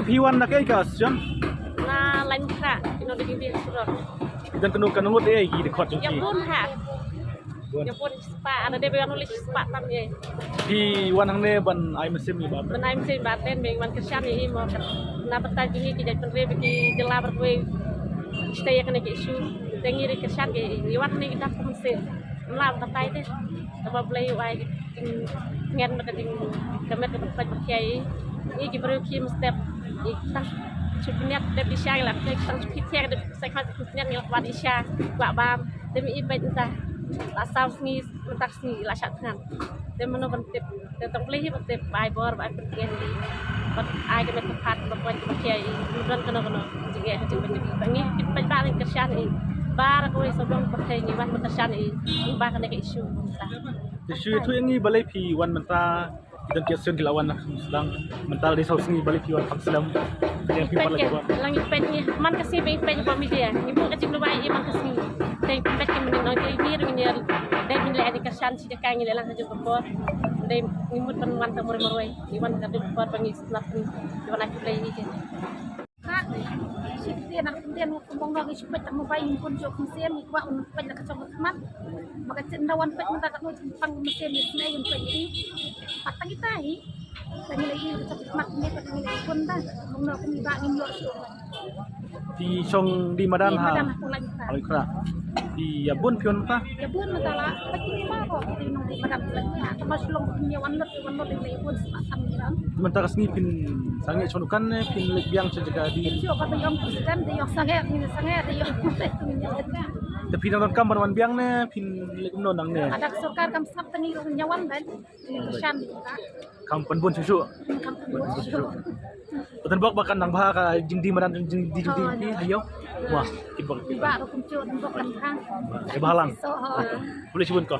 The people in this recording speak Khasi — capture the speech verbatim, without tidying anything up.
Phi wan na kaei ka station? Na Laitkhrah, ino de ki bi surok. Dan kano kano ngut ei ki dkhot jong ki? Ïa bun ha. Bun. Ïa bun spah, ana de ba wan ule spah tam ei. Phi wan hangne ban ai mynsiem ïa ba? Ban ai mynsiem ba ten, ba wan kyrshan ïa i mo. Na bynta jong ngi ki jait pynrem ki jylla baroh kawei. Kita ïa kane ka issue. Te ngi ruh kyrshan ïa i. Ngi wan hangne ki dap ka mynsiem. Ym lah ban batai te. Kaba Blei u ai ki jingtngen bad ka jing, ka met kaba pait ba khia ïa i. Ngi ki briew khim step. Ngi tang shu pynïap dep i sha, ngi la pynïap tang shu pynïap dep sa khmat shu pynïap, ngi la kwah i sha, kwah bam. Te mynta i peit mynta la saw sngi, mynta ka sngi la shah thngan. Te mano ban tip? Te tang Blei hi ban tip, ba ai bor, ba ai pyntieng ïa i. Bad ai ka met ka phad ba pait ba khia ïa i. Ym don kano kano jingeh ha jingpait. Ngi ki paidbah ngi kyrshan ïa i. Baroh kawei sawdong pyrthei ngi wan ban kyrshan ïa i. Ba kane ka issue mynta. Te shu ïathuh ïa ngi balei phi wan mynta. Ki don ki sien ki la wan na kham sdang. Mynta la dei saw sngi balei phi wan kham slem. Ïa phi pat la ki wan. Lang i peit ngi man ka sngi ba i peit ba media. Ngi buh ka jingduwai i man ka sngi. Dei peit ki mynnin nong dei ngi ruh ngi dei ngi leh ni ka shan shi jaka ngi leh lang ha jong ka por. Dei ngi mut ban wan ta marwei marwei. Ngi wan ka dei por ba ngi slap ngi wan aki play i ke. Ka shi ktien ar ktien u kumbong no ki shi peit tang mobile ngi pun jok mynsiem ngi kwah un peit la ka jong ka khmat. Ba ka jin da wan peit mynta ka no jin pang mynsiem ngi snei un peit i. Pat tang kita hi. Tang ngi la i ka jong ka khmat ngi pat ngi la i pun da. Kumbong no kum i ba ngi ïoh shuh. Phi shong di madan ha? Di madan ha Laitkhrah. Laitkhrah. Phi ïa bun phi wan mynta? Ïa bun mynta la. Peit ki ma ko ki nong di madan Laitkhrah. Tama shlong ngi wan lut wan lut ngi la i bun sma sam ngi ran. Mynta ka sngi phin sangeh shong dukan ne phin leit biang sha jaka di? Phin shu ka ba ïong president da ïong sangeh, ngi sangeh da ïong. Te phi nang donkam ban wan biang ne phin leit kumno nangne? Ada ka sorkar kam sngap tang ngi ruh ngi wan ban. Ngi shan di ka. Kam pynbun shuh shuh. Kam pynbun shuh shuh. Pynbun bok ba kan nang bha ka jingdi madan jingdi jingdi ni ha ïew. Wah, kit bok. Ba ruh kumjuh bok kan bha. Ba lang. So, ha. Boleh shibun ko.